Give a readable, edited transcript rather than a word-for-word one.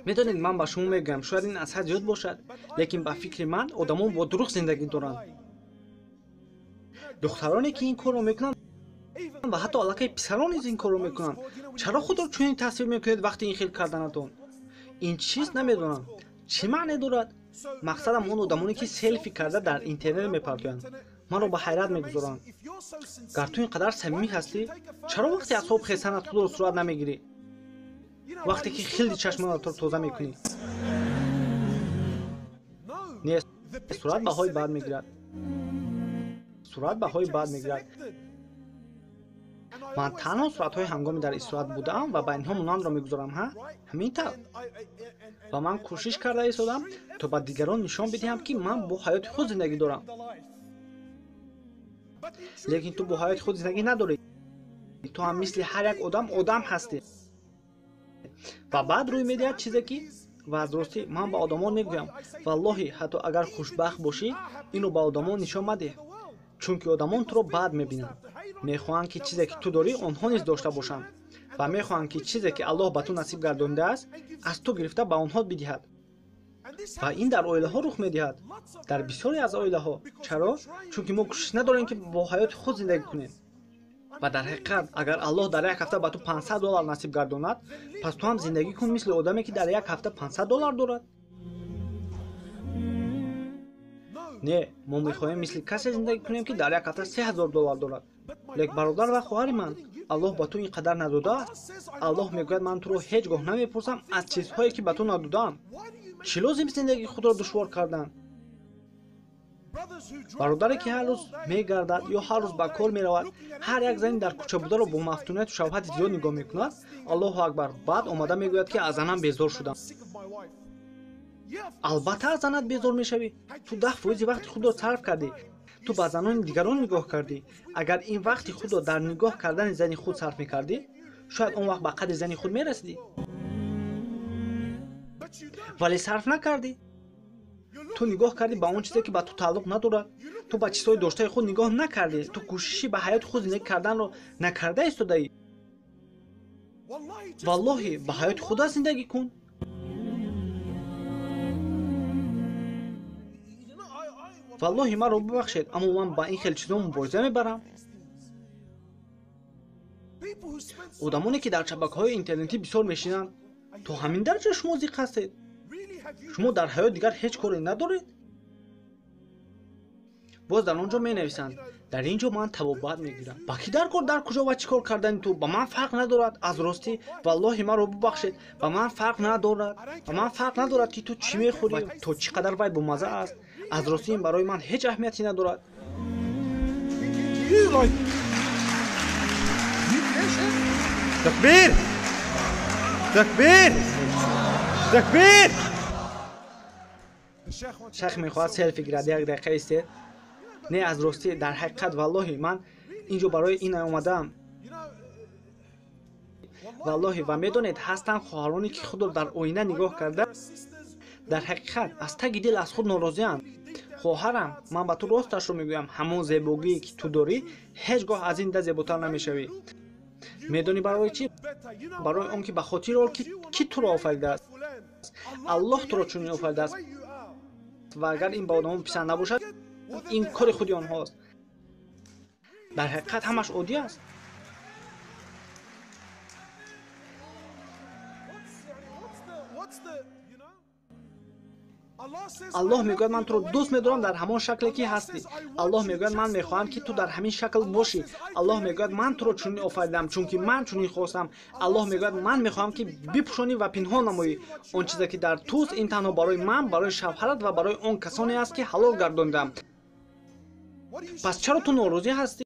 Медонед, ман ба шумо мегӯям, шояд ин аз ҳад зиёд бошад, лекин ба фикри ман одамон бо дурӯғ зиндагӣ доранд. Духтароне ки ин корро мекунанд ва ҳатто аллакай писарон низ ин корро мекунанд. Чаро худро чунин тасвир мекунед вақти ин хел карданатон? Ин чиз намедонам чӣ маъне дорад. Мақсадам он одамоне ки селфи карда дар интернет мепартоянд, маро ба ҳайрат мегузоранд. Гар ту ин қадар самимӣ ҳастӣ, чаро вақте аз хоб хезанат худро сурат намегирӣ? Вақте ки хилди чашмонатро тоза мекунӣ? Не, сурат баҳои бад мегирад. Сурат баҳои бад мегирад. Ман танҳо суратҳои ҳангоми дар истироҳат будаам ва ба инҳо монандро мегузорам, ҳа? Ҳамин тавр. Ва ман кӯшиш карда истодам, то ба дигарон нишон бидиҳам, ки ман бо ҳаёти худ зиндагӣ дорам. Лекин ту бо ҳаёти худ зиндагӣ надорӣ. Ту ҳам мисли ҳар як одам одам ҳастӣ. Ва баъд рӯй медиҳад чизе ки, ва аз ростӣ ман ба одамон мегӯям, валлоҳи, ҳатто агар хушбахт бошӣ, инро ба одамон нишон мадеҳ, чунки одамон туро бад мебинанд. Мехоҳанд, ки чизе ки ту дорӣ, онҳо низ дошта бошанд, ва мехоҳанд, ки чизе ки Аллоҳ ба ту насиб гардонидааст, аз ту гирифта ба онҳо бидиҳад. Ва ин дар оилаҳо рух медиҳад, дар бисёре аз оилаҳо. Чаро? Чунки мо кӯшиш надорем, ки бо ҳаёти худ зиндагӣ кунем. Ва дар ҳақиқат, агар Аллоҳ дар як ҳафта ба ту $500 насиб гардонад, пас ту ҳам зиндагӣ кун мисли одаме, ки дар як ҳафта $500 дорад. Не, мо мехоҳем мисли касе зиндагӣ кунем, ки дар як ҳафта $3000 дорад. Лек бародар ва хоҳари ман, Аллоҳ ба ту ин қадар надодааст. Аллоҳ мегӯяд, ман туро ҳеҷ гоҳ намепурсам аз чизҳое, ки ба ту надодаам. Чӣ лозим зиндагии худро душвор кардан? Бародаре, ки ҳар рӯз мегардад ё ҳар рӯз ба кор меравад, ҳар як зани дар кӯча бударо бо мафтунияту шавҳати зиёд нигоҳ мекунад, Аллоҳу акбар, баъд омада мегӯяд, ки аз занам безор шудам. Албатта аз занат безор мешавӣ. Ту 10% вақти худро сарф кардӣ. Ту ба занони дигарон нигоҳ кардӣ. Агар ин вақти худро дар нигоҳ кардани зани худ сарф мекардӣ, шояд он вақт ба қадри зани худ мерасидӣ. Вале сарф накардӣ. Ту нигоҳ кардӣ ба он чизе, ки ба ту тааллуқ надорад. Ту ба чизҳои доштаи худ нигоҳ накардӣ. Ту кӯшиши ба ҳаёти худ зиндагӣ карданро накарда истодаӣ. Валлоҳи, ба ҳаёти худат зиндагӣ кун. Валлоҳи, маро бубахшед, аммо ман ба ин хел чизо мубориза мебарам. Одамоне, ки дар шабакаҳои интернетӣ бисёр мешинанд, то ҳамин дараҷа шумо зиқ ҳастед? Шумо дар ҳаёт дигар ҳеҷ коре надоред? Боз дар он ҷо менависанд, дар ин ҷо ман табобат мегирам. Ба ки дар кор, дар куҷо ва чӣ кор кардани ту? Ба ман фарқ надорад. Аз ростӣ, валлоҳи, маро бубахшед, ба ман фарқ надорад. Ба ман фарқ надорад, ки ту чӣ мехӯрӣ ва то чӣ қадар вай бомазза аст. Аз ростӣ ин барои ман ҳеҷ аҳамияте надорад. Такбир! Такбир! Такбир! Шайх мехоҳад селфи гирад, як дақиқа истед. Не, аз ростӣ, дар ҳақиқат, валлоҳи, ман ин ҷо барои ин омадаам. Валлоҳи, ва медонед, ҳастанд хоҳароне, ки худро дар оина нигоҳ карда, дар ҳақиқат аз таги дил аз худ норозианд. Хоҳарам, ман ба ту росташро мегӯям, ҳамон зебогие, ки ту дорӣ, ҳеҷ гоҳ аз ин да зеботар намешавӣ. Медонӣ барои чӣ? Барои он ки ба хотири он ки туро офаридааст. Аллоҳ туро чунин офаридааст. Ва агар ин ба одамон писанд набошад, ин кори худи онҳост. Дар ҳақиқат ҳамаш оддӣ аст. Аллоҳ мегӯяд, ман туро дӯст медорам дар ҳамон шакле, ки ҳастӣ. Аллоҳ мегӯяд, ман мехоҳам, ки ту дар ҳамин шакл бошӣ. Аллоҳ мегӯяд, ман туро чунин офаридам, чунки ман чунин хостам. Аллоҳ мегӯяд, ман мехоҳам, ки бипӯшонӣ ва пинҳон намоӣ. Он чизе, ки дар туст, ин танҳо барои ман, барои шавҳарат ва барои он касоне аст, ки ҳалол гардонидаам. Пас чаро ту норозӣ ҳастӣ?